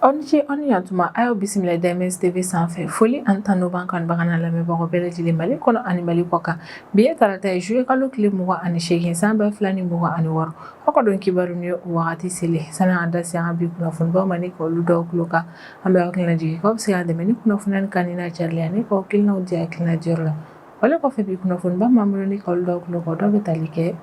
Aw ni ce, aw ni yantuma. A y'aw bisimila DMS TV sanfɛ. Foli ani tanu b'an kanubaga n'a lamɛnbagaw bɛɛ lajɛlen, Mali kɔnɔ ani Mali kɔ kan. Bi ye tarata ye, juillet kalo tile 28, san 2026. Aw ka don kibaru ni o wagati selen. Sani an da se an ka bi kunnafonibaw ma ni k'olu dɔw tulo kan, an bɛ aw hakilina jigin k'aw bɛ se k'an dɛmɛ ni kunnafoniya nin kanuni n'a carili ani k'aw hakilinaw di hakilina diyɔrɔ la. O le kɔfɛ, bi kunnafoniba m'an bolo ni k'olu dɔw tulo kan, o dɔw bɛ tali kɛ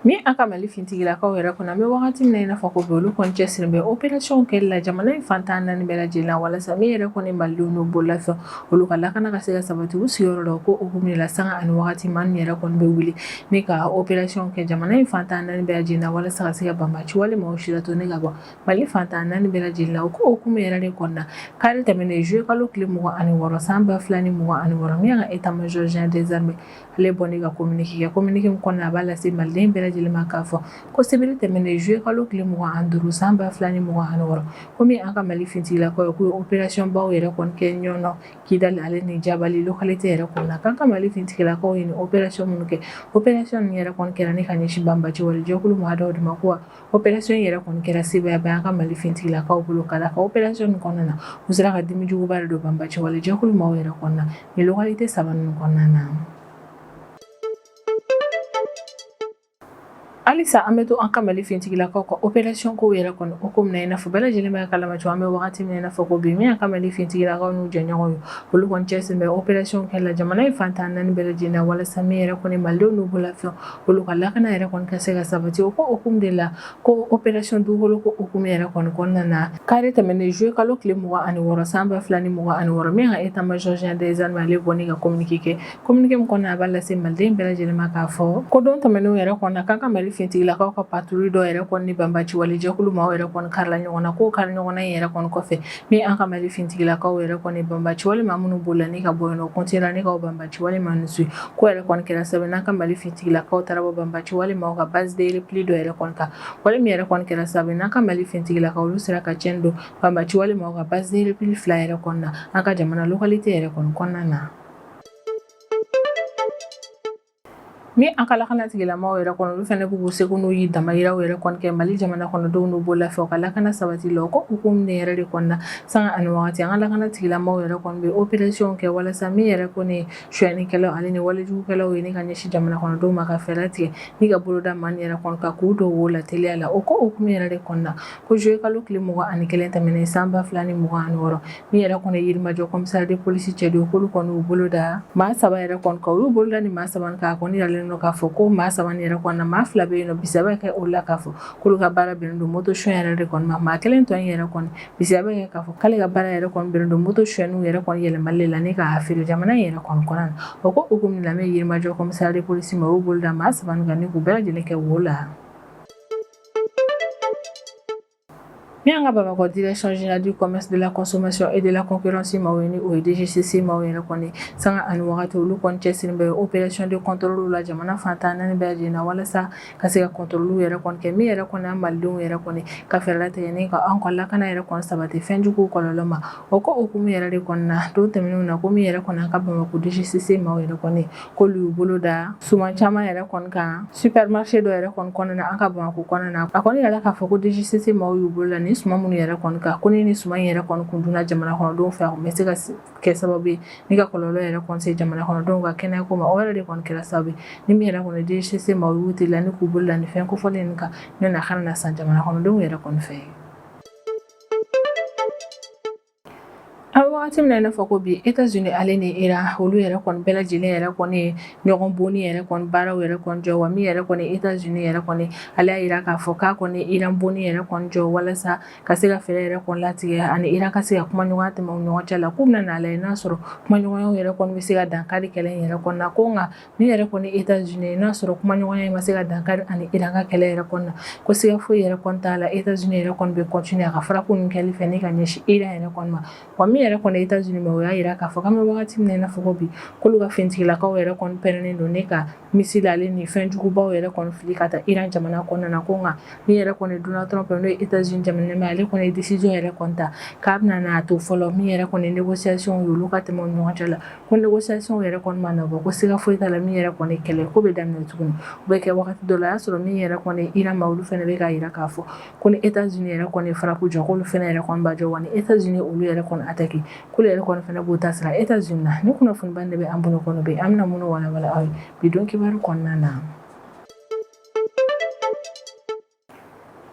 min an ka Mali fintigilakaw yɛrɛ kɔnɔ, an bɛ wagati min na i n'a fɔ ko bi, olu kɔni cɛsiri bɛ opération kɛli la jamana in fan 14 bɛɛ lajɛlen na, walasa min yɛrɛ kɔni malidenw n'u bololafɛn, olu ka lakana ka se ka sabati u sigiyɔrɔ la. Ko hukumu de la, sanga ani wagati maa ninnu yɛrɛ kɔni bɛ wuli ni ka opération kɛ jamana in fan 14 bɛɛ lajɛlen na, walasa ka se ka banbaci wale maaw siratɔ ni ka bɔ Mali fan 14 bɛɛ lajɛlen na. O ko hukumu yɛrɛ de kɔnɔna, kari tɛmɛnen, juillet kalo tile 26, san 2026, min y'an ka état major général des armées, ale bɔ ni ka communiqué kɛ. Communiqué min kɔnɔna, a b'a lase maliden bɛɛ lajɛlen ma k'a fɔ ko sibiri tɛmɛnen, juillet kalo tile 25, san 2026, ko min an ka Mali fintigilakaw ye, k'u ye opération baw yɛrɛ kɔni kɛ Ɲɔnɔ, Kidali ale ni Jabali localité yɛrɛ kɔnɔna. K'an ka Mali fintigilakaw ye nin opération minnu kɛ, opération ninnu yɛrɛ kɔni kɛra ni ka ɲɛsin banbaci wale jɛkulu maa dɔw de ma. Ko wa opération yɛrɛ kɔni kɛra sebaaya ba an ka Mali fintigilakaw bolo, ka d'a kan opération nin kɔnɔna na, u sera ka dimi juguba de don banbaci wale jɛkulu maaw yɛrɛ kɔnɔna nin localité saba ninnu kɔnɔna na. Halisa an bɛ to an ka Mali fintigilakaw ka opération kow yɛrɛ kɔnɔ o ko min na, i n'a fɔ bɛɛ lajɛlen b'a kalama cogo, an bɛ wagati min na i n'a fɔ ko bi, min y'an ka Mali fintigilakaw n'u jɛɲɔgɔnw ye, olu kɔni cɛsiri bɛ opération kɛ la jamana in fan 14 bɛɛ lajɛlen na, walasa min yɛrɛ kɔni malidenw n'u bololafɛnw, olu ka lakana yɛrɛ kɔni ka se ka sabati. O ko hukumu de la, ko opération dugukolo ko hukumu yɛrɛ kɔni kɔnɔna na, kari tɛmɛnen, juillet kalo tile 26, san 2026, min ka état major général des armées, ale bɔ ni ka communiqué kɛ. Communiqué min kɔnɔna, a b'a lase maliden bɛɛ lajɛlen ma k'a fɔ ko don tɛmɛnenw yɛrɛ kɔnɔna, k'an ka Mali fintigilakaw ka patrouille dɔ yɛrɛ kɔni ni banbaci wale jɛkulu maaw yɛrɛ kɔni karila ɲɔgɔn na. K'o kari ɲɔgɔn na in yɛrɛ kɔni kɔfɛ, min an ka Mali fintigilakaw yɛrɛ kɔni banbaci wale maa minnu bolila ni ka bɔ yen nɔ, continuera ni ka banbaci wale maa ninnu su. Ko yɛrɛ kɔni kɛra sababu n'an ka Mali fintigilakaw taara bɔ banbaci wale maaw ka base de repli dɔ yɛrɛ kɔni kan. Wale min yɛrɛ kɔni kɛra sababu n'an ka Mali fintigilakaw, olu sera ka tiɲɛ don banbaci wale maaw ka base de repli fila yɛrɛ kɔnɔna na an ka jamana localité yɛrɛ kɔni kɔnɔna na. Min an ka lakana tigilamaaw yɛrɛ kɔnɔ, olu fana b'u seko n'u y'i damayiraw yɛrɛ kɔni kɛ Mali jamana kɔnɔdenw n'u bololafɛnw ka lakana sabati la. O ko hukumu de yɛrɛ de kɔnɔna, sanga ani wagati, an ka lakana tigilamaaw yɛrɛ kɔni bɛ opération kɛ, walasa min yɛrɛ kɔni sonyɛnikɛlaw ale ni walejugukɛlaw ye ni ka ɲɛsin jamana kɔnɔdenw ma, ka fɛɛrɛ tigɛ ni ka boloda maa yɛrɛ kɔni kan k'u don wo la teliya la. O ko hukumu yɛrɛ de kɔnɔna, ko juillet kalo tile 21 tɛmɛnen, san 2026, min yɛrɛ kɔni Yirimajɔ commissariat de police cɛdenw, k'olu kɔni y'u bolo da maa saba yɛrɛ kɔni kan. U y'u bolo da ni maa saba kan, a kɔni yiralen don k'a fɔ ko maa saba yɛrɛ kɔni na, maa fila bɛ yen nɔ, bisiya bɛ kɛ olu la k'a fɔ k'olu ka baara bɛnnen don moto suɲɛ yɛrɛ de kɔni ma. Maa kelen tɔ in yɛrɛ kɔni, bisiya bɛ kɛ k'a fɔ k'ale ka baara yɛrɛ kɔni bɛnnen don moto suyɛniw yɛrɛ kɔni yɛlɛmali la ni k'a feere jamana in yɛrɛ kɔni kɔnɔna na. O ko hukumu la, min Yirimajɔ commissariat de police ma, u y'u bolo da maa saba kan ni k'u bɛɛ lajɛlen kɛ wo la. Min an ka Bamakɔ direction générale du commerce, de la consommation et de la concurrence maaw ye, ni o ye DGCC maaw yɛrɛ kɔni, sanga ani wagati, olu kɔni cɛsiri bɛ opération de contrôle la jamana fan 14 bɛɛ lajɛlen na, walasa ka se ka contrôle yɛrɛ kɔni kɛ. Min yɛrɛ kɔni an malidenw yɛrɛ kɔni ka fɛɛrɛ latigɛ ni ka an ka lakana yɛrɛ kɔni sabati fɛnjuguw kɔlɔlɔ ma. O ko hukumu yɛrɛ de kɔnɔna, don tɛmɛnenw na, ko min yɛrɛ kɔni an ka Bamakɔ DGCC maaw yɛrɛ kɔni, k'olu y'u bolo da suman caman yɛrɛ kɔni kan supermarché dɔ yɛrɛ kɔni kɔnɔna na an ka Bamakɔ kɔnɔna na. A kɔni yirala k'a fɔ ko DGCC maaw y'u bolo da nin suman minnu yɛrɛ kɔni kan, ko ni suman in yɛrɛ kɔni kun dunna jamana kɔnɔdenw fɛ, a kun bɛ se ka kɛ sababu ye ni ka kɔlɔlɔ yɛrɛ kɔni se jamana kɔnɔdenw ka kɛnɛya ko ma. O yɛrɛ de kɔni kɛra sababu ye ni min yɛrɛ kɔni DGCC maaw y'u teliya ni k'u bolo da nin fɛn kofɔlen nin kan, ni a kana na san jamana kɔnɔdenw yɛrɛ kɔni fɛ. An bɛ wagati min na i n'a fɔ ko bi, États-Unis ale ni Iran, olu yɛrɛ kɔni bɛɛ lajɛlen yɛrɛ kɔni ye ɲɔgɔn bonni yɛrɛ kɔni baaraw yɛrɛ kɔni jɔ. Wa min yɛrɛ kɔni États-Unis yɛrɛ kɔni, ale y'a jira k'a fɔ k'a kɔni Iran bonni yɛrɛ kɔni jɔ, walasa ka se ka fɛɛrɛ yɛrɛ kɔni latigɛ ani Iran ka se ka kumaɲɔgɔnya tɛmɛ u ni ɲɔgɔn cɛ la, k'u bɛna n'a lajɛ n'a sɔrɔ kumaɲɔgɔnyaw yɛrɛ kɔni bɛ se ka dankari kɛlɛ in yɛrɛ kɔni na. Ko nka min yɛrɛ kɔni États-Unis, n'a sɔrɔ kumaɲɔgɔnya in ma se ka dankari ani Iran ka kɛlɛ yɛrɛ kɔni na, ko siga foyi yɛrɛ kɔni t'a la, États-Unis yɛrɛ kɔni bɛ continuer a ka frappe ninnu kɛli fɛ ni ka ɲɛsin Iran yɛrɛ kɔni ma. Wa min yɛrɛ kɔni kɔni États-Unis ma, o y'a jira k'a fɔ k'an bɛ wagati min na i n'a fɔ ko bi, k'olu ka finitigilakaw yɛrɛ kɔni pɛrɛnnen don ne ka missile ale ni fɛn jugubaw yɛrɛ kɔni fili ka taa Iran jamana kɔnɔna na. Ko nka min yɛrɛ kɔni Donald Trump, n'o ye États-Unis jamana ɲɛmaa, ale kɔni ye décision yɛrɛ kɔni ta k'a bɛna n'a to fɔlɔ min yɛrɛ kɔni négociation ye olu ka tɛmɛ u ni ɲɔgɔn cɛ la. Ko négociation yɛrɛ kɔni ma nabɔ, ko siga foyi t'a la, min yɛrɛ kɔni kɛlɛ ko bɛ daminɛ tuguni. O bɛ kɛ wagati dɔ la, o y'a sɔrɔ min yɛrɛ kɔni Iran ma, olu fana bɛ k'a jira k'a fɔ ko ni États-Unis yɛrɛ kɔni frappe jɔ, k'olu fana yɛrɛ kɔni b'a jɔ, wa ni États-Unis olu yɛrɛ kɔni attaqué, k'olu yɛrɛ kɔni fana b'u ta sara États-Unis na. Ni kunnafoniba de bɛ an bolo kɔnɔ bi, an bɛna minnu walawala aw ye bi don kibaru kɔnɔna na.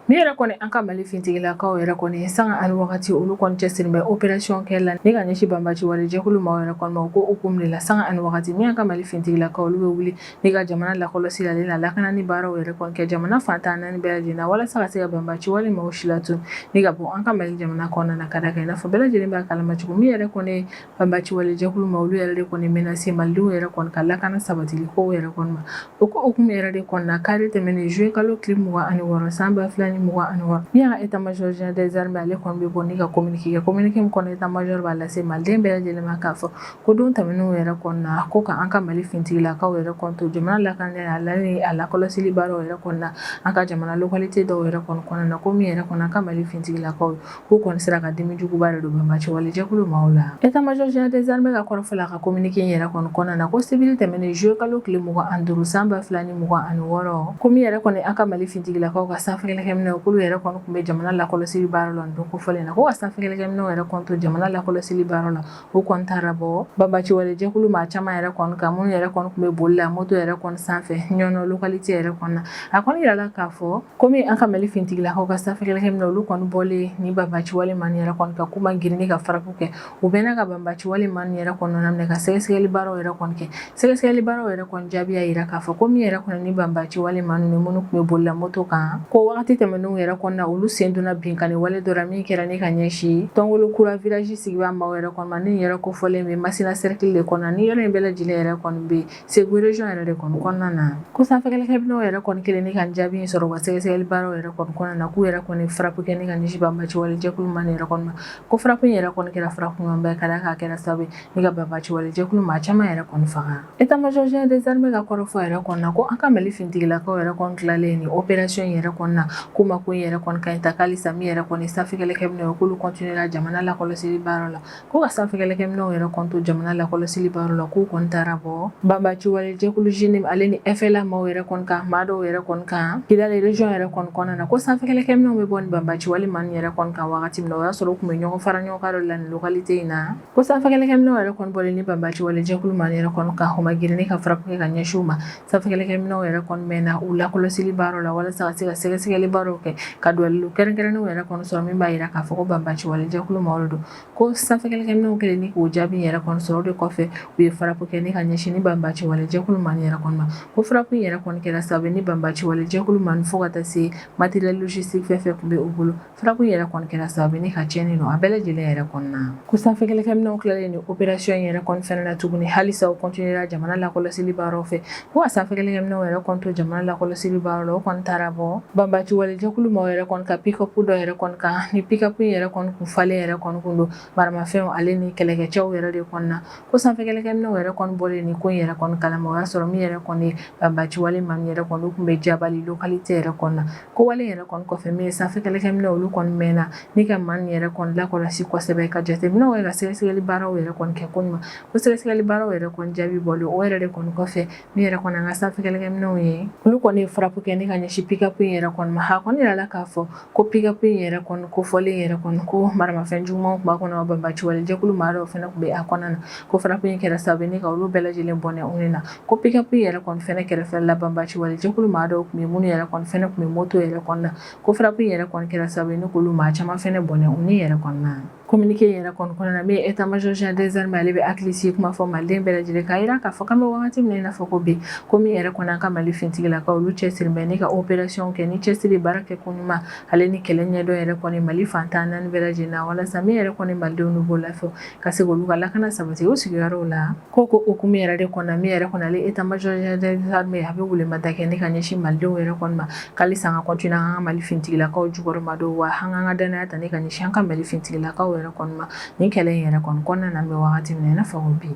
Min yɛrɛ kɔni an ka Mali fintigilakaw yɛrɛ kɔni, sanga ani wagati olu kɔni cɛsiri bɛ opération kɛ la ni ka ɲɛsin banbaci wale jɛkulu maaw yɛrɛ kɔni ma. O ko hukumu de la, sanga ani wagati min an ka Mali fintigilakaw olu bɛ wuli ni ka jamana lakɔlɔsi ale la lakanani baaraw yɛrɛ kɔni kɛ jamana fan 14 bɛɛ lajɛlen na, walasa ka se ka banbaci wale maaw silatunu ni ka bɔ an ka Mali jamana kɔnɔna na. Ka da kan i n'a fɔ bɛɛ lajɛlen b'a kalama cogo min, yɛrɛ kɔni banbaci wale jɛkulu ma, olu yɛrɛ de kɔni menace malidenw yɛrɛ kɔni ka lakana sabatili kow yɛrɛ kɔni ma. O ko hukumu yɛrɛ de kɔnɔna, kari tɛmɛnen juillet kalo tile 26 san 2026, min y'an ka état major général des armées, ale kɔni bɛ bɔ ni ka communiqué kɛ. Communiqué min kɔnɔ, état major b'a lase maliden bɛɛ lajɛlen ma k'a fɔ ko don tɛmɛnenw yɛrɛ kɔnɔna ko ka an ka Mali fintigilakaw yɛrɛ kɔni to jamana lakanani a lakɔlɔsili baaraw yɛrɛ kɔnɔna an ka jamana localité dɔw yɛrɛ kɔni kɔnɔna na, ko min yɛrɛ kɔni an ka Mali fintigilakaw k'u kɔni sera ka dimi juguba de don banbaci wale jɛkulu maaw la. État major général des armées ka kɔrɔfɔ la, ka communiqué in yɛrɛ kɔni kɔnɔna na, ko sibiri tɛmɛnen juillet kalo tile 25 san 2026, ko min yɛrɛ kɔni an ka Mali fintigilakaw ka sanfɛ kɛlɛkɛminɛw, k'olu yɛrɛ kɔni tun bɛ jamana lakɔlɔsili baara la don kofɔlen na, ko ka sanfɛ kɛlɛkɛminɛw yɛrɛ kɔni to jamana lakɔlɔsili baara la, u kɔni taara bɔ banbaci wale jɛkulu maa caman yɛrɛ kɔni kan, minnu yɛrɛ kɔni tun bɛ boli la moto yɛrɛ kɔni sanfɛ Ɲɔnɔ localité yɛrɛ kɔnɔna na. A kɔni yirala k'a fɔ komi an ka Mali fintigilakaw ka sanfɛ kɛlɛkɛminɛw olu kɔni bɔlen ni banbaci wale maa yɛrɛ kɔni kan, k'u ma girin ni ka frappe kɛ, u bɛnna ka banbaci wale maa yɛrɛ kɔni minɛ ka sɛgɛsɛgɛli baaraw yɛrɛ kɔni kɛ. Sɛgɛsɛgɛli baaraw yɛrɛ kɔni jaabi y'a jira k'a fɔ ko min yɛrɛ kɔni ni banbaci wale maa ninnu minnu tun bɛ boli la moto kan, ko wagati tɛmɛnenw yɛrɛ kɔnɔna na, olu sen donna binkanni wale dɔ la min kɛra ni ka ɲɛsin Tɔngolo Kura village sigibaa maaw yɛrɛ kɔni ma. Ni yɛrɛ kofɔlen bɛ Masina cercle de kɔnɔna, ni yɔrɔ in bɛɛ lajɛlen yɛrɛ kɔni bɛ Segu région yɛrɛ de kɔni kɔnɔna na. Ko sanfɛ kɛlɛkɛminɛnw yɛrɛ kɔni kɛlen ni ka jaabi in sɔrɔ u ka sɛgɛsɛgɛli baaraw yɛrɛ kɔni kɔnɔna na, k'u yɛrɛ kɔni frappe kɛ ni ka ɲɛsin banbaci wale jɛkulu maa yɛrɛ kɔni ma, ko frappe in yɛrɛ kɔni kɛra frappe ɲumanba ye, ka d'a kan a kɛra sababu ye ni ka banbaci wale jɛkulu maa caman yɛrɛ kɔni faga. État major général des armées ka kɔrɔfɔ yɛrɛ kɔnɔna na, ko an ka Mali fintigilakaw yɛrɛ kɔni tilalen ni opération in yɛrɛ kɔnɔna na, k'u ma ko in yɛrɛ kɔni ka ɲi ta, k'alisa min yɛrɛ kɔni sanfɛ kɛlɛkɛminɛnw ye, k'olu continuer la jamana lakɔlɔsili baara la, ko ka sanfɛ kɛlɛkɛminɛnw yɛrɛ kɔni to jamana lakɔlɔsili baara la, k'u kɔni taara bɔ banbaci wale jɛkulu JNIM ale ni FLA maaw yɛrɛ kɔni kan, maa dɔw yɛrɛ kɔni kan Kidali région yɛrɛ kɔni kɔnɔna na. Ko sanfɛ kɛlɛkɛminɛnw bɛ bɔ ni banbaci wale maa yɛrɛ kɔni kan wagati min na, o y'a sɔrɔ u tun bɛ ɲɔgɔn fara ɲɔgɔn kan dɔ la nin localité in na. Ko sanfɛ kɛlɛkɛminɛnw yɛrɛ kɔni bɔlen ni banbaci wale jɛkulu maa yɛrɛ kɔni kan, o ma girin ni ka frappe kɛ ka ɲɛsin u ma. Sanfɛ kɛlɛkɛminɛnw yɛrɛ kɔni mɛnna u lakɔlɔsili baaraw la walasa ka se ka sɛgɛsɛgɛli baaraw kɛ, ka dalilu kɛrɛnkɛrɛnnenw yɛrɛ kɔni sɔrɔ min b'a jira k'a fɔ ko banbaci wale jɛkulu maaw don. Ko sanfɛ kɛlɛkɛminɛnw kɛlen ni k'o jaabi yɛrɛ kɔni sɔrɔ, o de kɔfɛ u ye frappe kɛ ni ka ɲɛsin ni banbaci wale jɛkulu maa yɛrɛ kɔni ma. Ko frappe in yɛrɛ kɔni kɛra sababu ni banbaci wale jɛkulu maa fo ka taa se matériel logistique fɛn fɛn tun bɛ u bolo, frappe in yɛrɛ kɔni kɛra sababu ni ka tiɲɛni don a bɛɛ lajɛlen yɛrɛ kɔnɔna na. Ko sanfɛ kɛlɛkɛminɛnw tilalen ni opération in yɛrɛ kɔni fɛnɛ na tuguni, halisa u continuera jamana lakɔlɔsili baaraw fɛ. Ko ka sanfɛ kɛlɛkɛminɛnw yɛrɛ kɔni to jamana lakɔlɔsili baaraw la, o kɔni taara bɔ banbaci wale jɛkulu maaw yɛrɛ kɔni ka pick-up dɔ yɛrɛ kɔni kan. Ni pick-up in yɛrɛ kɔni kun falen yɛrɛ kɔni kun don maramafɛnw ale ni kɛlɛkɛcɛw yɛrɛ de kɔnɔna na. Ko sanfɛ kɛlɛkɛminɛnw yɛrɛ kɔni bɔlen ni ko in yɛrɛ kɔni kalama, o y'a sɔrɔ min yɛrɛ kɔni banbaci wale maa yɛrɛ kɔni u tun bɛ Jabali localité yɛrɛ kɔnɔna na. Ko wale yɛrɛ kɔni kɔfɛ, min ye sanfɛ kɛlɛkɛminɛnw olu kɔni mɛnna ni ka maa nin yɛrɛ kɔni lakɔlɔsi kosɛbɛ, ka jateminɛw yɛrɛ ka sɛgɛsɛgɛli baaraw yɛrɛ kɔni kɛ koɲuman. Ko sɛgɛsɛgɛli baaraw yɛrɛ kɔni jaabi bɔlen, o yɛrɛ de kɔni kɔfɛ, min yɛrɛ kɔni an ka sanfɛ kɛlɛkɛminɛnw ye, olu kɔni ye frappe kɛ ni ka ɲɛsin pick-up in yɛrɛ kɔni ma. A kɔni yirala k'a fɔ ko pick-up in yɛrɛ kɔni kofɔlen yɛrɛ kɔni, ko maramafɛn jugumanw tun b'a kɔnɔ, banbaci wale jɛkulu maa dɔw fɛnɛ tun bɛ a kɔnɔna na. Ko frappe in kɛra sababu ye ni ka olu bɛɛ lajɛlen bɔnɛ u ni na. Ko pick-up in yɛrɛ kɔni fɛnɛ kɛrɛfɛ la, banbaci wale jɛkulu maa dɔw tun bɛ minnu yɛrɛ kɔni fɛnɛ tun bɛ moto yɛrɛ kɔnɔna na. Ko frappe in yɛrɛ kɔni kɛra sababu ye ni k'olu maa caman fɛnɛ bɔnɛ u ni yɛrɛ kɔnɔna na. Communiqué in yɛrɛ kɔni kɔnɔna na, min ye état major général des armées, ale bɛ hakili sigi kuma fɔ maliden bɛɛ lajɛlen k'a jira k'a fɔ k'an bɛ wagati min na i n'a fɔ ko bi, ko min yɛrɛ kɔni an ka Mali finitigilakaw olu cɛsiri bɛ ni ka opération kɛ ni cɛsiri baara kɛ ko ɲuman ale ni kɛlɛ ɲɛdɔn yɛrɛ kɔni Mali fan 14 bɛɛ lajɛlen na, walasa min yɛrɛ kɔni malidenw n'u bololafɛnw ka se k'olu ka lakana sabati u sigiyɔrɔw la. Ko hukumu yɛrɛ de kɔnɔna, min yɛrɛ kɔni ale état major général des armées, a bɛ welemada kɛ ni ka ɲɛsin malidenw yɛrɛ kɔni ma, k'halisa an ka continuer an ka Mali finitigilakaw jukɔrɔma don, wa an k'an ka danaya ta ni ka ɲɛsin an ka Mali finitigilakaw yɛrɛ yɛrɛ kɔni ma nin kɛlɛ in yɛrɛ kɔni kɔnɔna na, an bɛ wagati min na i n'a fɔ ko bi.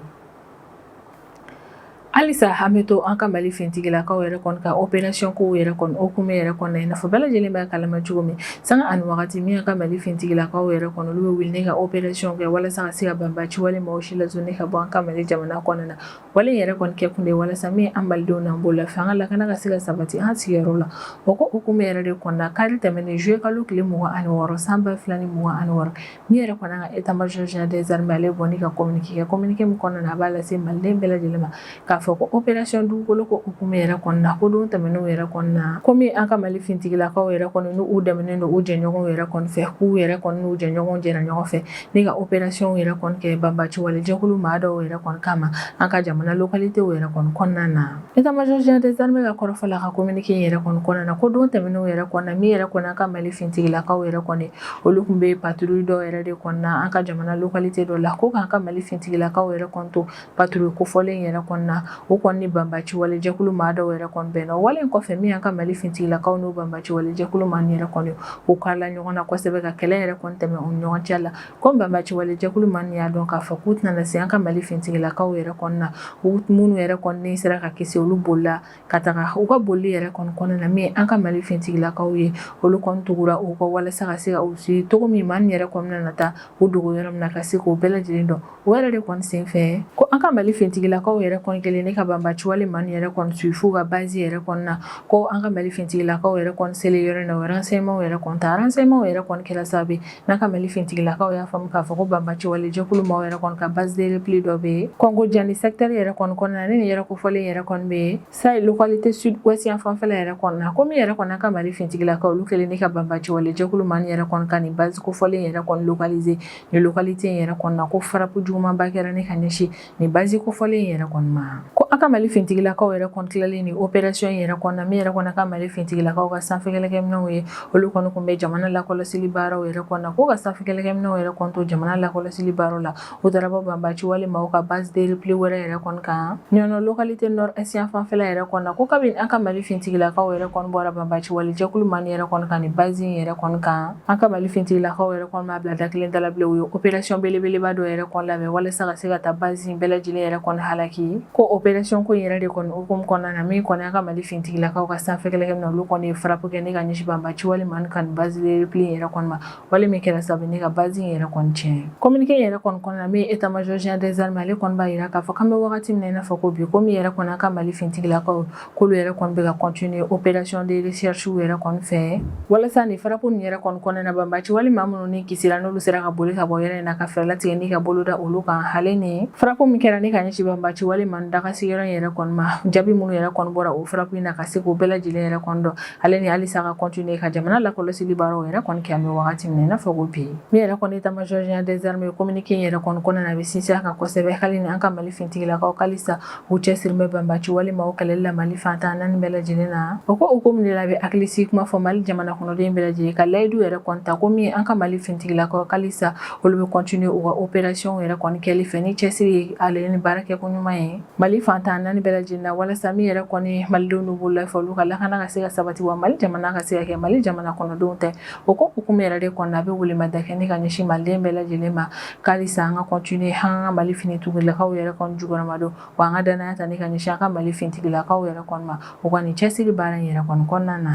Halisa an bɛ to an ka Mali finitigilakaw yɛrɛ kɔni ka opération kow yɛrɛ kɔni hukumu yɛrɛ kɔnɔna, i n'a fɔ bɛɛ lajɛlen b'a kalama cogo min, sanga ani wagati min an ka Mali finitigilakaw yɛrɛ kɔni, olu bɛ wuli ni ka opération kɛ walasa ka se ka banbaanci wale maaw si lasonni ka bɔ an ka Mali jamana kɔnɔna na. Wale in yɛrɛ kɔni kɛ kun de walasa min an malidenw n'an bololafɛn, an ka lakana ka se ka sabati an sigiyɔrɔ la. O ko hukumu yɛrɛ de kɔnɔna, kari tɛmɛnen juillet kalo tile 26 san 2026, min yɛrɛ kɔni ka état-major général des armées, ale bɔ ni ka communiqué kɛ, communiqué min kɔnɔna na, a b'a lase maliden bɛɛ lajɛlen ma k'a fɔ ko opération dugukolo ko hukumu yɛrɛ kɔnɔna, ko don tɛmɛnenw yɛrɛ kɔnɔna, komi an ka Mali finitigilakaw yɛrɛ kɔni n'u dɛmɛnen don u jɛɲɔgɔnw yɛrɛ kɔni fɛ, k'u yɛrɛ kɔni n'u jɛɲɔgɔnw jɛra ɲɔgɔn fɛ ni ka opération yɛrɛ kɔni kɛ banbaanci wale jɛkulu maa dɔw yɛrɛ kɔni kama an ka jamana localité yɛrɛ kɔni kɔnɔna na. État-major général des armées ka kɔrɔfɔ la, ka communiqué yɛrɛ kɔni kɔnɔna na, ko don tɛmɛnenw yɛrɛ kɔnɔna, min yɛrɛ kɔni an ka Mali finitigilakaw yɛrɛ kɔni, olu tun bɛ patrouille dɔw yɛrɛ de kɔnɔna an ka jamana localité dɔ la, ko k'an ka Mali finitigilakaw yɛrɛ kɔni to patrouille kofɔlen yɛrɛ kɔnɔna, o kɔni ni banbaanci wale jɛkulu maa dɔw yɛrɛ kɔni bɛnna. O wale in kɔfɛ, min y'an ka Mali finitigilakaw n'o banbaanci wale jɛkulu maa yɛrɛ kɔni, u karila ɲɔgɔn na kosɛbɛ, ka kɛlɛ yɛrɛ kɔni tɛmɛ u ni ɲɔgɔn cɛ la. Ko banbaanci wale jɛkulu maa y'a dɔn k'a fɔ k'u tɛna se an ka Mali finitigilakaw yɛrɛ kɔnɔna, u minnu yɛrɛ kɔni sera ka kisi, olu bolila ka taga. U ka boli yɛrɛ kɔni kɔnɔna na, min an ka Mali finitigilakaw ye, olu kɔni tugura u kɔ walasa ka se ka u suivre cogo min maa yɛrɛ kɔnɔna na taa u dogo yɔrɔ min na, ka se k'o bɛɛ lajɛlen dɔn. O yɛrɛ de kɔni senfɛ, ko an ka Mali finitigilakaw yɛrɛ kɔni kɛlen ne ka banbaanci wale maa yɛrɛ kɔni suivre f'u ka base yɛrɛ kɔnɔna, ko an ka Mali finitigilakaw yɛrɛ kɔni selen yɔrɔ in na, o renseignement yɛrɛ kɔni ta, renseignement yɛrɛ kɔni kɛra sababu ye n'an ka Mali finitigilakaw y'a faamu k'a fɔ ko banbaanci wale jɛkulu maaw yɛrɛ kɔni ka base de repli dɔ bɛ yen Kɔngo Jani secteur yɛrɛ kɔni kɔnɔna na, ni nin yɛrɛ kofɔlen yɛrɛ kɔni bɛ yen Sayi localité sud ouest yan fanfɛla yɛrɛ kɔnɔna na. Ko min yɛrɛ kɔni an ka Mali finitigilakaw, olu kɛlen ne ka banbaanci wale jɛkulu maa yɛrɛ kɔni ka nin base kofɔlen yɛrɛ kɔni localiser nin localité in yɛrɛ kɔnɔna, ko frappe jugumanba kɛra ne ka ɲɛsin nin base kofɔlen in yɛrɛ kɔni ma. Ko an ka Mali finitigilakaw yɛrɛ kɔni tilalen nin opération in yɛrɛ kɔnɔna, min yɛrɛ kɔni ka Mali finitigilakaw ka sanfɛ kɛlɛkɛminɛnw ye, olu kɔni tun bɛ jamana lakɔlɔsili baaraw yɛrɛ kɔnɔna, ko ka sanfɛ kɛlɛkɛminɛnw yɛrɛ kɔni to jamana lakɔlɔsili baaraw la, u taara bɔ banbaanci wale maaw ka base de repli wɛrɛ yɛrɛ kɔni kan Ɲɔnɔ localité nord est yan fanfɛla yɛrɛ kɔnɔna. Ko kabini an ka Mali finitigilakaw yɛrɛ kɔni bɔra banbaanci wale jɛkulu maa yɛrɛ kɔni kan nin base in yɛrɛ kɔni kan, an ka Mali finitigilakaw yɛrɛ kɔni m'a bila da kelen da la bilen. U ye opération belebeleba dɔ yɛrɛ kɔni labɛn walasa ka se ka taa base in bɛɛ lajɛlen yɛrɛ kɔni halaki. Ko opération ko in yɛrɛ de kɔni hukumu kɔnɔna na, min kɔni an ka Mali finitigilakaw ka sanfɛ kɛlɛkɛminɛn, olu kɔni ye frappe kɛ ne ka ɲɛsin banbaanci wale maa ka nin base de repli in yɛrɛ kɔni ma, wale min kɛra sababu ne ka base in yɛrɛ kɔni tiɲɛ. Communiqué in yɛrɛ kɔni kɔnɔna, min état major général des armées, ale kɔni b'a jira k'a fɔ k'an bɛ wagati min na i n'a fɔ ko bi, ko min yɛrɛ kɔni an ka Mali finitigilakaw, k'olu yɛrɛ kɔni bɛ ka continuer opération de recherche yɛrɛ kɔni fɛ walasa nin frappe nin yɛrɛ kɔni kɔnɔna na, banbaanci wale maa minnu ni kisira, n'olu sera ka boli ka bɔ yɔrɔ in na, ka fɛɛrɛ latigɛ ni ka bolo da olu kan. Hali ni frappe min kɛra ne ka ɲɛsin banbaanci wale maa daga sigiyɔrɔ in yɛrɛ kɔni ma, jaabi minnu yɛrɛ kɔni bɔra o frappe in na, ka se k'o bɛɛ lajɛlen yɛrɛ kɔni dɔn, ale ni halisa ka continuer ka jamana lakɔlɔsili baaraw yɛrɛ kɔni kɛ an bɛ wagati min na i n'a fɔ ko bi. Min yɛrɛ kɔni état major général des armées, communiqué in yɛrɛ kɔni kɔnɔna na, a bɛ sinsin a kan kosɛbɛ hali ni an ka Mali finitigilakaw halisa u cɛsiri bɛ banbaanci wale maaw kɛlɛli la Mali fan 14 bɛɛ lajɛlen na. O ko hukumu de la, a bɛ hakilisigi kuma fɔ Mali jamana kɔnɔden bɛɛ lajɛlen, ka layidu yɛrɛ kɔni ta ko min an ka Mali finitigilakaw halisa olu bɛ continuer u ka opération yɛrɛ kɔni kɛli fɛ ni cɛsiri ye, ale ni baara kɛko ɲuman ye Mali fan 14 bɛɛ lajɛlen na, walasa min yɛrɛ kɔni malidenw n'u bololafɛn, olu ka lakana ka se ka sabati, wa Mali jamana ka se ka kɛ Mali jamana kɔnɔdenw tɛ. O ko hukumu yɛrɛ de kɔnɔna, a bɛ welemada kɛ ne ka ɲɛsin maliden bɛɛ lajɛlen ma k'halisa an ka continuer an ka Mali finitigilakaw yɛrɛ kɔni jukɔrɔmadon, wa an ka danaya ta ne ka ɲɛsin an ka Mali finitigilakaw yɛrɛ kɔni ma u ka nin cɛsiri baara in yɛrɛ kɔni kɔnɔna na.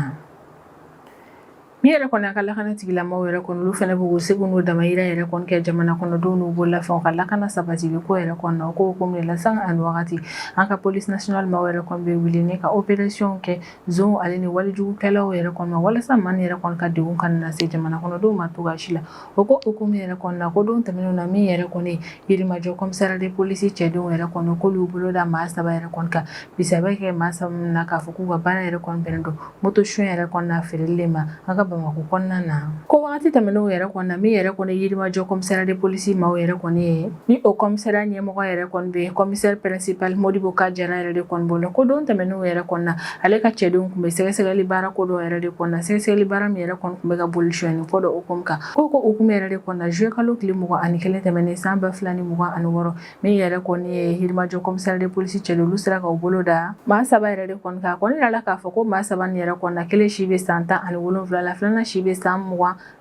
Min yɛrɛ kɔni a ka lakana tigilamaaw yɛrɛ kɔni, olu fana b'u seko n'u damayira yɛrɛ kɔni kɛ jamana kɔnɔdenw n'u bololafɛnw ka lakana sabatili ko yɛrɛ kɔnɔna. O ko hukumu de la, sanga ani wagati, an ka police nationale maaw yɛrɛ kɔni bɛ wuli ne ka opération kɛ zon ale ni walejugukɛlaw yɛrɛ kɔni ma, walasa maa yɛrɛ kɔni ka degun kana na se jamana kɔnɔdenw ma cogoya si la. O ko hukumu yɛrɛ kɔnɔna, ko don tɛmɛnenw na, min yɛrɛ kɔni Yirimajɔ commissariat de police cɛdenw yɛrɛ kɔni, k'olu bolo da maa saba yɛrɛ kɔni kan. Bisa bɛ kɛ maa saba min na k'a fɔ k'u ka baara yɛrɛ kɔni bɛnnen don moto suɲɛ yɛrɛ kɔnɔna feereli de ma an ka Bamakɔ kɔnɔna na. Ko wagati tɛmɛnenw yɛrɛ kɔnɔna, min yɛrɛ kɔni Yirimajɔ commissariat de police maaw yɛrɛ kɔni ye, ni o commissariat ɲɛmɔgɔ yɛrɛ kɔni bɛ commissaire principal Modibo Ka Jara yɛrɛ de kɔni bolo, ko don tɛmɛnenw yɛrɛ kɔnɔna, ale ka cɛdenw tun bɛ sɛgɛsɛgɛli baara ko dɔ yɛrɛ de kɔnɔna, sɛgɛsɛgɛli baara min yɛrɛ kɔni tun bɛ ka boli sonyɛni ko dɔ hukumu kan. Ko hukumu yɛrɛ de kɔnɔna, juillet kalo tile 21 tɛmɛnen san 2026, min yɛrɛ kɔni ye Yirimajɔ commissariat de police cɛdenw, olu sera ka u bolo da maa saba yɛrɛ de kɔni kan. A kɔni yirala k'a fɔ ko maa saba nin yɛrɛ kɔnɔna, kelen si bɛ san 17 la, filanan si bɛ san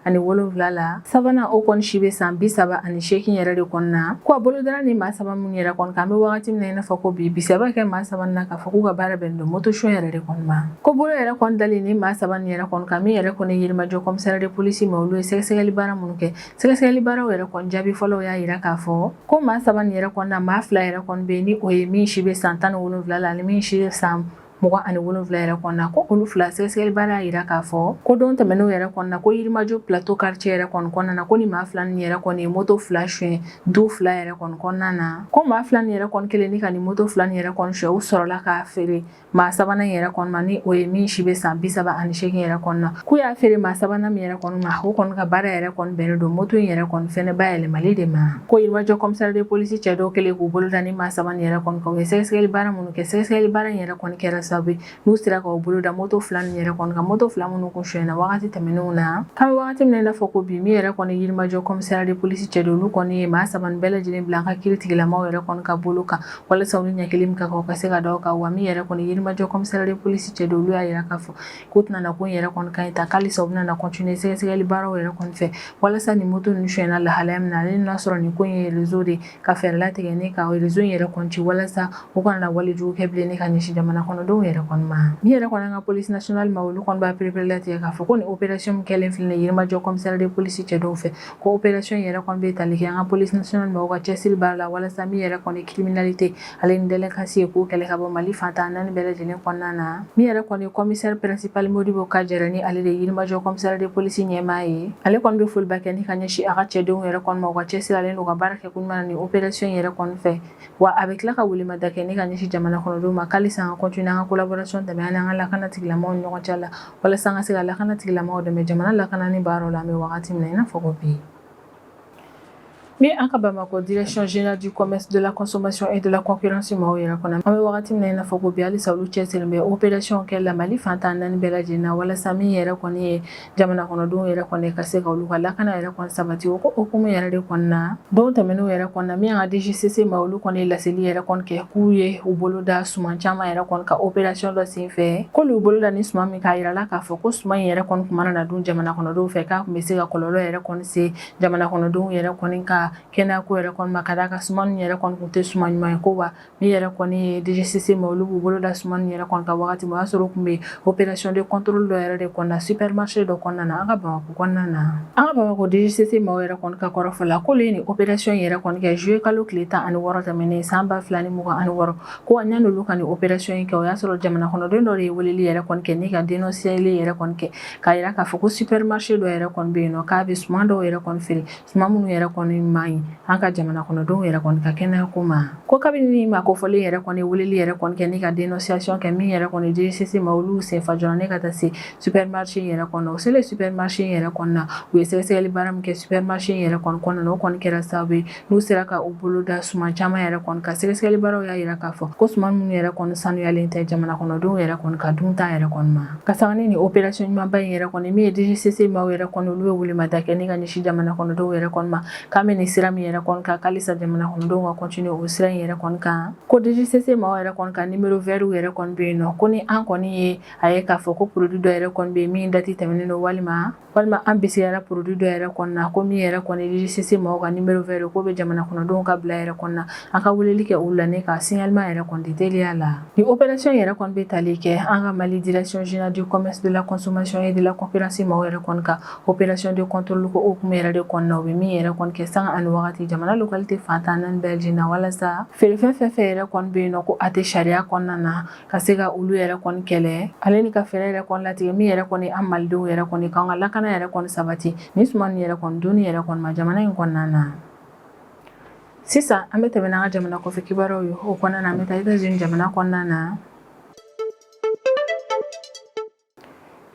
27 la, sabanan o kɔni si bɛ san 38 yɛrɛ de kɔnɔna. Ko a bolo dara ni maa saba minnu yɛrɛ kɔni kan, an bɛ wagati min na i n'a fɔ ko bi, bisiya bɛ kɛ maa saba na k'a fɔ k'u ka baara bɛnnen don moto suɲɛ yɛrɛ de kɔni ma. Ko bolo yɛrɛ kɔni dalen ni maa saba nin yɛrɛ kɔni kan, min yɛrɛ kɔni Yirimajɔ commissariat de police ma, olu ye sɛgɛsɛgɛli baara minnu kɛ, sɛgɛsɛgɛli baaraw yɛrɛ kɔni jaabi fɔlɔw y'a jira k'a fɔ ko maa saba nin yɛrɛ kɔni na, maa fila yɛrɛ kɔni bɛ yen, ni o ye min si bɛ san 17 la ani min si bɛ san 27 yɛrɛ kɔnɔna. Ko olu fila, sɛgɛsɛgɛli baara y'a jira k'a fɔ ko don tɛmɛnenw yɛrɛ kɔnɔna, ko Yirimajɔ Plateau quartier yɛrɛ kɔni kɔnɔna na, ko ni maa fila nin yɛrɛ kɔni ye moto fila suɲɛ du fila yɛrɛ kɔni kɔnɔna na. Ko maa fila nin yɛrɛ kɔni kelen ni ka nin moto fila nin yɛrɛ kɔni suɲɛ, u sɔrɔla k'a feere maa sabanan yɛrɛ kɔni ma, ni o ye min si bɛ san 38 yɛrɛ kɔnɔna. K'u y'a feere maa sabanan min yɛrɛ kɔni ma, o kɔni ka baara yɛrɛ kɔni bɛnnen don moto in yɛrɛ kɔni fɛnɛ bayɛlɛmali de ma. Ko Yirimajɔ commissariat de police cɛ dɔw kɛlen k'u bolo da ni maa saba nin yɛrɛ kɔni kan, u ye sɛgɛsɛgɛli baara minnu kɛ, sɛgɛsɛgɛli baara in yɛrɛ kɔni kɛra sababu ye n'u sera k'u bolo da moto fila nin yɛrɛ kɔni kan, moto fila minnu kun sonyɛna wagati tɛmɛnenw na. K'an bɛ wagati min na i n'a fɔ ko bi, min yɛrɛ kɔni Yirimajɔ commissariat de police cɛ dɔw, olu kɔni ye maa saba nin bɛɛ lajɛlen bila an ka kiiri tigilamaw yɛrɛ kɔni ka bolo kan, walasa u ni ɲangili min ka kan, u ka se ka da o kan. Wa min yɛrɛ kɔni Yirimajɔ commissariat de police cɛ dɔw, olu y'a jira k'a fɔ k'u tɛna na ko in yɛrɛ kɔni kan ta, k'alisa u bɛna na continuer sɛgɛsɛgɛli baaraw yɛrɛ kɔni fɛ, walasa nin moto ninnu sonyɛna lahalaya min na, ale n'a sɔrɔ nin ko in ye réseau de, ka fɛɛrɛ latigɛ ni ka réseau in yɛrɛ kɔni ci, walasa u kana na walejugu kɛ bilen ni ka ɲɛsin jamana kɔnɔdenw yɛrɛ kɔni ma. Min yɛrɛ kɔni an ka police nationale ma, olu kɔni b'a pereperelatigɛ k'a fɔ ko nin opération min kɛlen filɛ nin ye Yirimajɔ commissariat de police cɛ dɔw fɛ, ko opération yɛrɛ kɔni bɛ tali kɛ an ka police nationale ma, u ka cɛsiri baara la, walasa min yɛrɛ kɔni criminalité ale ni délinquance ye, k'o kɛlɛ ka bɔ Mali fan 14 bɛɛ lajɛlen kɔnɔna na. Min yɛrɛ kɔni commissaire principal Modibo Kajɛrɛ, ni ale de ye Yirimajɔ commissariat de police ɲɛmaa ye, ale kɔni bɛ foliba kɛ ni ka ɲɛsin a ka cɛdenw yɛrɛ kɔni ma, u ka cɛsiri ale n'u ka baara kɛ ko ɲuman na nin opération yɛrɛ kɔni fɛ. Wa a bɛ tila ka welemada kɛ ni ka ɲɛsin jamana kɔnɔdenw ma, k'alisa an ka continuer an ka collaboration dɛmɛ an n'an ka lakana tigilamɔgɔw ni ɲɔgɔn cɛ la, walasa an ka se ka lakana tigilamɔgɔw dɛmɛ jamana lakanani baaraw la, an bɛ wagati min na i n'a fɔ ko bi. Min an ka Bamakɔ direction générale du commerce, de la consommation et de la concurrence maaw yɛrɛ kɔnɔ, an bɛ wagati min na i n'a fɔ ko bi, halisa olu cɛsirilen bɛ opération kɛ la Mali fan 14 bɛɛ lajɛlen na, walasa min yɛrɛ kɔni ye jamana kɔnɔdenw yɛrɛ kɔni ka se ka olu ka lakana yɛrɛ kɔni sabati. O ko hukumu yɛrɛ de kɔnɔna, don tɛmɛnenw yɛrɛ kɔnɔna, min y'an ka DGCC ma, olu kɔni ye laseli yɛrɛ kɔni kɛ k'u ye u bolo da suman caman yɛrɛ kɔni ka opération dɔ sen fɛ. K'olu y'u bolo da ni suman min k'a yirala k'a fɔ ko suman in yɛrɛ kɔni kun mana na dun jamana kɔnɔdenw fɛ, k'a kun bɛ se ka kɔlɔlɔ yɛrɛ kɔni se jamana kɔnɔdenw yɛrɛ kɔni ka kɛnɛya ko yɛrɛ kɔni ma, ka d'a kan suman ninnu yɛrɛ kɔni kun tɛ suman ɲuman ye. Ko wa min yɛrɛ kɔni ye DGCC ma, olu b'u bolo da suman ninnu yɛrɛ kɔni kan wagati min, o y'a sɔrɔ u kun bɛ opération de contrôle dɔ yɛrɛ de kɔnɔna supermarché dɔ kɔnɔna na an ka Bamakɔ kɔnɔna na. An ka Bamakɔ DGCC maaw yɛrɛ kɔni ka kɔrɔfɔ la, k'olu ye nin opération yɛrɛ kɔni kɛ juillet kalo tile 16 tɛmɛnen san 2026. Ko yan'olu ka nin opération in kɛ, o y'a sɔrɔ jamana kɔnɔden dɔ de ye weleli yɛrɛ kɔni kɛ ni ka dénoncier yɛrɛ kɔni kɛ, k'a yira k'a fɔ ko supermarché dɔ yɛrɛ kɔni bɛ yen nɔ, k'a bɛ suman dɔw yɛrɛ kɔni feere, suman minnu yɛrɛ kɔni man ɲi an ka jamana kɔnɔdenw yɛrɛ kɔni ka kɛnɛya ko ma. Ko kabini ni maa kofɔlen yɛrɛ kɔni weleli yɛrɛ kɔni kɛ ni ka dénonciation kɛ, min yɛrɛ kɔni DGCC ma, olu senfa joona ne ka taa se supermarché yɛrɛ kɔnɔ. O selen supermarché yɛrɛ kɔnɔna, u ye sɛgɛsɛgɛli baara min kɛ supermarché yɛrɛ kɔni kɔnɔna na, o kɔni kɛra sababu ye n'u sera ka u bolo da suman caman yɛrɛ kɔni kan. Sɛgɛsɛgɛli baaraw y'a yira k'a fɔ ko suman minnu yɛrɛ kɔni sanuyalen tɛ jamana kɔnɔdenw yɛrɛ kɔni ka dunta yɛrɛ kɔni ma. Ka sanga ni nin opération ɲumanba in yɛrɛ kɔni, min ye DGCC maaw yɛrɛ kɔni, olu bɛ welemada kɛ ni ka ɲɛsin jamana kɔnɔdenw yɛrɛ kɔni ma, k'an bɛ nin sira min yɛrɛ kɔni kan, k'alisa jamana kɔnɔdenw ka continuer o sira in yɛrɛ kɔni kan. Ko DGCC maaw yɛrɛ kɔni ka numéro vert yɛrɛ kɔni bɛ yen nɔ, ko ni an kɔni ye a ye k'a fɔ ko produit dɔ yɛrɛ kɔni bɛ yen min date tɛmɛnen don, walima an bisigiyara produit dɔ yɛrɛ kɔni na, ko min yɛrɛ kɔni DGCC maaw ka numéro vert, k'o bɛ jamana kɔnɔdenw ka bila yɛrɛ kɔni na, an ka weleli kɛ olu la ne ka signalement yɛrɛ kɔni di teliya la. Ni opération yɛrɛ kɔni bɛ tali kɛ an ka Mali direction générale du commerce, de la consommation et de la concurrence maaw yɛrɛ kɔni ka opération de contrôle ko hukumu yɛrɛ de kɔnɔna na, u bɛ min yɛrɛ kɔni kɛ sanga ani wagati jamana localité fan 14 bɛɛ lajɛlen na, walasa feerefɛn fɛn fɛn yɛrɛ kɔni bɛ yen nɔ ko a tɛ sariya kɔnɔna na, ka se ka olu yɛrɛ kɔni kɛlɛ, ale ni ka fɛɛrɛ yɛrɛ kɔni latigɛ min yɛrɛ kɔni an malidenw yɛrɛ kɔni k'an ka lakana yɛrɛ kɔni sabati ni suman yɛrɛ kɔni dunni yɛrɛ kɔni ma jamana in kɔnɔna na. Sisan an bɛ tɛmɛ n'an ka jamana kɔfɛ kibaruyaw ye. O kɔnɔna na, an bɛ taa États-Unis jamana kɔnɔna na.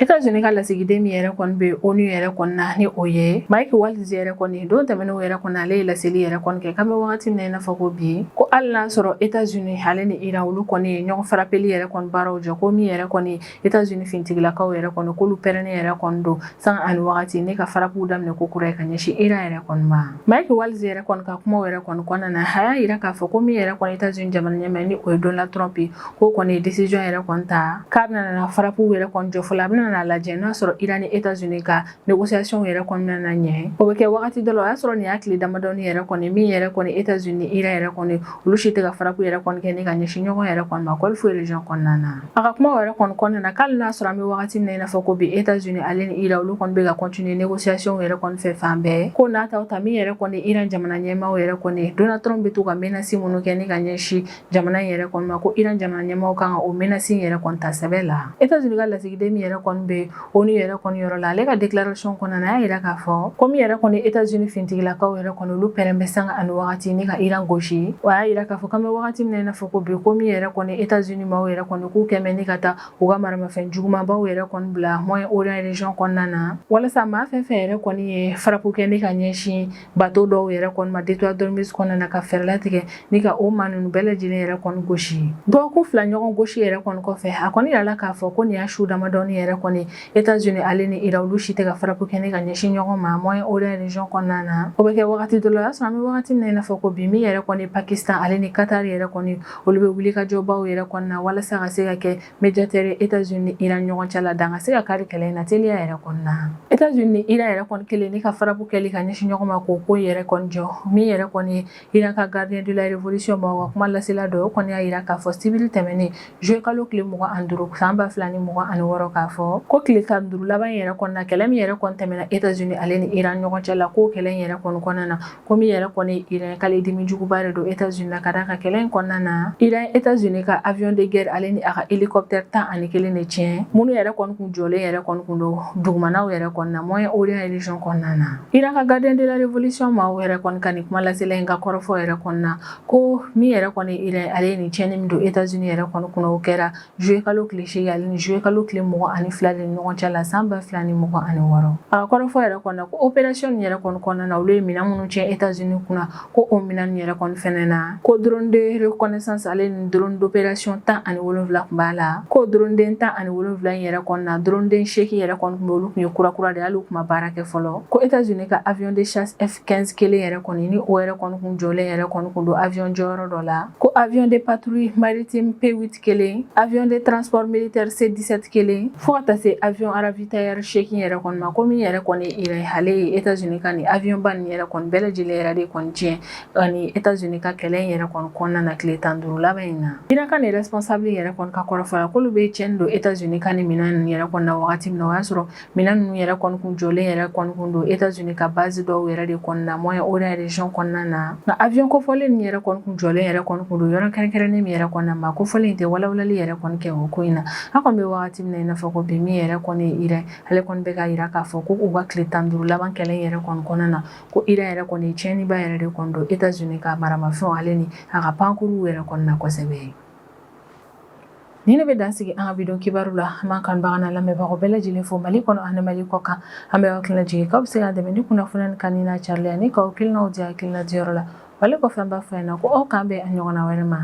États-Unis ka lasigiden min yɛrɛ kɔni bɛ ONU yɛrɛ kɔni na, ni o ye Mike Waltz yɛrɛ kɔni, don tɛmɛnenw yɛrɛ kɔni, ale ye laseli yɛrɛ kɔni kɛ k'an bɛ wagati min na i n'a fɔ ko bi, ko hali n'a sɔrɔ États-Unis ale ni Iran, olu kɔni ye ɲɔgɔn farapeli yɛrɛ kɔni baaraw jɔ, ko min yɛrɛ kɔni États-Unis finitigilakaw yɛrɛ kɔni, k'olu pɛrɛnnen yɛrɛ kɔni don sanga ani wagati ne ka farapuw daminɛ ko kura ye ka ɲɛsin Iran yɛrɛ kɔni ma. Mike Waltz yɛrɛ kɔni ka kumaw yɛrɛ kɔni kɔnɔna na, a y'a yira k'a fɔ ko min yɛrɛ kɔni États-Unis jamana ɲɛmaa, ni o ye Donald Trump ye, k'o kɔni ye décision yɛrɛ kɔni ta k'a bɛna na farapuw yɛrɛ kɔni jɔ fɔlɔ, a bɛna bɛna lajɛ n'a sɔrɔ Iran ni États-Unis ka négociation yɛrɛ kɔnɔna na ɲɛ. O bɛ kɛ wagati dɔ la, o y'a sɔrɔ nin y'a tile damadɔni yɛrɛ kɔni min yɛrɛ kɔni États-Unis ni Iran yɛrɛ kɔni, olu si tɛ ka frappe yɛrɛ kɔni kɛ ni ka ɲɛsin ɲɔgɔn yɛrɛ kɔni ma Golfe région kɔnɔna na. A ka kuma yɛrɛ kɔni kɔnɔna na, k'ale n'a sɔrɔ an bɛ wagati min na i n'a fɔ ko bi, États-Unis ale ni Iran, olu kɔni bɛ ka continuer négociation yɛrɛ kɔni fɛ fan bɛɛ, ko n'a ta min yɛrɛ kɔni Iran jamana ɲɛmaaw yɛrɛ kɔni, Donald Trump bɛ to ka menace minnu kɛ ni ka ɲɛsin jamana in yɛrɛ kɔni ma, ko Iran jamana ɲɛmaaw kan ka o menace in yɛrɛ kɔni ta sɛbɛ la. États-Unis ka lasigiden min yɛrɛ kɔni bɛ ONU yɛrɛ kɔni yɔrɔ la, ale ka déclaration kɔnɔna na, a y'a jira k'a fɔ ko min yɛrɛ kɔni États-Unis finitigilakaw yɛrɛ kɔni, olu pɛrɛn bɛ sanga ani wagati ni ka Iran gosi. O y'a jira k'a fɔ k'an bɛ wagati min na i n'a fɔ ko bi, ko min yɛrɛ kɔni États-Unis maaw yɛrɛ kɔni, k'u kɛmɛ ni ka taa u ka maramafɛn jugumanbaw yɛrɛ kɔni bila Moyen-Orient région kɔnɔna na, walasa maa fɛn fɛn yɛrɛ kɔni ye frappe kɛ ni ka ɲɛsin bateau dɔw yɛrɛ kɔni ma détroit d'Ormuz kɔnɔna na, ka fɛɛrɛ latigɛ ni ka o maa ninnu bɛɛ lajɛlen yɛrɛ kɔni gosi. Dɔgɔkun 2 ɲɔgɔn gosi yɛrɛ kɔni kɔfɛ, a kɔni yirala k'a fɔ ko nin y'a su damadɔni yɛrɛ kɔni, États-Unis ale ni Iran, olu si tɛ ka frappe kɛ ni ka ɲɛsin ɲɔgɔn ma Moyen-Orient région kɔnɔna na. O bɛ kɛ wagati dɔ la, o y'a sɔrɔ an bɛ wagati min na i n'a fɔ ko bi, min yɛrɛ kɔni Pakistan ale ni Qatar yɛrɛ kɔni, olu bɛ wulikajɔbaw yɛrɛ kɔni na walasa ka se ka kɛ médiateur États-Unis ni Iran ɲɔgɔn cɛ la, dan ka se ka kari kɛlɛ in na teliya yɛrɛ kɔni na. États-Unis ni Iran yɛrɛ kɔni kelen ni ka frappe kɛli ka ɲɛsin ɲɔgɔn ma k'o ko yɛrɛ kɔni jɔ, min yɛrɛ kɔni Iran ka gardien de la révolution maaw ka kuma lasela dɔ, o kɔni y'a jira k'a fɔ sibiri tɛmɛnen, juillet kalo tile 25 san 2026, k'a fɔ ko tile 15 laban yɛrɛ kɔni na, kɛlɛ min yɛrɛ kɔni tɛmɛna États-Unis ale ni Iran ɲɔgɔn cɛ la, k'o kɛlɛ in yɛrɛ kɔni kɔnɔna na, ko min yɛrɛ kɔni Iran k'ale dimi juguba de don États-Unis na, ka d'a kan kɛlɛ in kɔnɔna na, Iran États-Unis ka avion de guerre ale ni a ka hélicoptère 11 de tiɲɛ, minnu yɛrɛ kɔni kun jɔlen yɛrɛ kɔni kun don dugumanaw yɛrɛ kɔni na Moyen-Orient région kɔnɔna na. Iran ka gardien de la révolution maaw yɛrɛ kɔni ka nin kuma lasela in ka kɔrɔfɔ yɛrɛ kɔni na, ko min yɛrɛ kɔni Iran ale ye nin tiɲɛni min don États-Unis yɛrɛ kɔni kunna, o kɛra juillet kalo tile 8 ale ni juillet kalo tile 22 de ni ɲɔgɔn cɛ la san 2026. A ka kɔrɔfɔ yɛrɛ kɔni na, ko opération nin yɛrɛ kɔni kɔnɔna na, olu ye minɛn minnu tiɲɛ États-Unis kunna, ko o minɛn ninnu yɛrɛ kɔni fɛnɛ na, ko drone de reconnaissance ale ni drone d'opération 17 tun b'a la, ko drone den 17 in yɛrɛ kɔni na, drone den 8 yɛrɛ kɔni tun bɛ, olu tun ye kura kura de, hali u tun ma baara kɛ fɔlɔ, ko États-Unis ka avion de chasse F-15 kelen yɛrɛ kɔni, ni o yɛrɛ kɔni kun jɔlen yɛrɛ kɔni kun don avion jɔyɔrɔ dɔ la, ko avion de patrouille maritime P8 kelen, avion de transport militaire C-17 kelen, fo ka taa se avion ravitailleur 8 yɛrɛ kɔni ma, ko min yɛrɛ kɔni Iran ale ye États-Unis ka nin avion ba nin yɛrɛ kɔni bɛɛ lajɛlen yɛrɛ de kɔni tiɲɛ ani États-Unis ka kɛlɛ in yɛrɛ kɔni kɔnɔna na tile 15 laban in na. Iran ka nin responsable yɛrɛ kɔni ka kɔrɔfɔ la, k'olu bɛ tiɲɛni don États-Unis ka nin minɛn ninnu yɛrɛ kɔni na wagati min na, o y'a sɔrɔ minɛn ninnu yɛrɛ kɔni kun jɔlen yɛrɛ kɔni kun don États-Unis ka base dɔw yɛrɛ de kɔni na Moyen-Orient région kɔnɔna na. Nka avion kofɔlen nin yɛrɛ kɔni kun jɔlen yɛrɛ kɔni kun don yɔrɔ kɛrɛnkɛrɛnnen min yɛrɛ kɔni na, maa kofɔlen in tɛ walawalali yɛrɛ kɔni kɛ o ko in na. An kɔni bɛ wagati min na i n'a fɔ ko bi, min yɛrɛ kɔni ye Iran, ale kɔni bɛ k'a jira k'a fɔ ko u ka tile 15 laban kɛlɛ in yɛrɛ kɔni kɔnɔna na, ko Iran yɛrɛ kɔni ye tiɲɛniba yɛrɛ de kɔni don États-Unis ka maramafɛnw ale ni a ka pankuruw yɛrɛ kɔni na kosɛbɛ. Nin de bɛ dan sigi an ka bi don kibaru la. An b'an kanubaga n'a lamɛnbagaw bɛɛ lajɛlen fo Mali kɔnɔ ani Mali kɔ kan. An bɛ aw hakilina jigin k'aw bɛ se k'an dɛmɛ ni kunnafoniya nin kanuni n'a carili ye ani k'aw hakilinaw di hakilina diyɔrɔ la. Wale kɔfɛ, an b'a fɔ ɲɛna ko aw k'an bɛn a ɲɔgɔnna wɛrɛ ma.